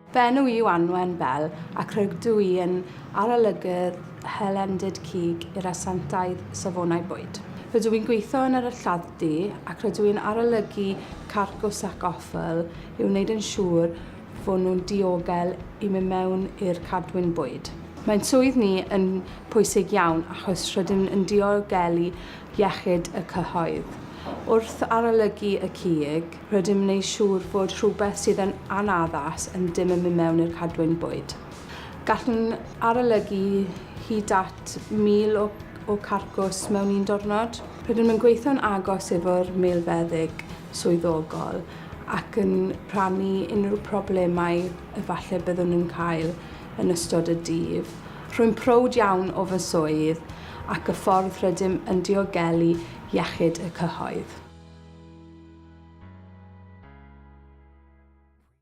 Fy enw i yw Anwen Bell ac rydw i yn arolygydd hylendid cig i'r Asiantaeth Safonau Bwyd. Rydw i'n gweithio yn yr lladd-dy ac rydw i'n arolygu carcws ac offl i wneud yn siŵr fod nhw'n diogel i mynd mewn i'r cadwyn bwyd. Mae'n swydd ni yn pwysig iawn achos rydym yn diogelu iechyd y cyhoedd. Wrth arolygu y cig, rydym yn wneud siŵr fod rhywbeth sydd yn anaddas yn dim yn mynd mewn i'r cadwyn bwyd. Gallwn arolygu hyd at 1,000 o o carcws mewn un diwrnod. Rydym yn gweithio'n agos efo'r milfeddyg swyddogol ac yn rhannu unrhyw problemau efallai byddwn yn cael yn ystod y dydd. Rwy'n prowd iawn o fy swydd ac y ffordd rydym yn diogelu iechyd y cyhoedd.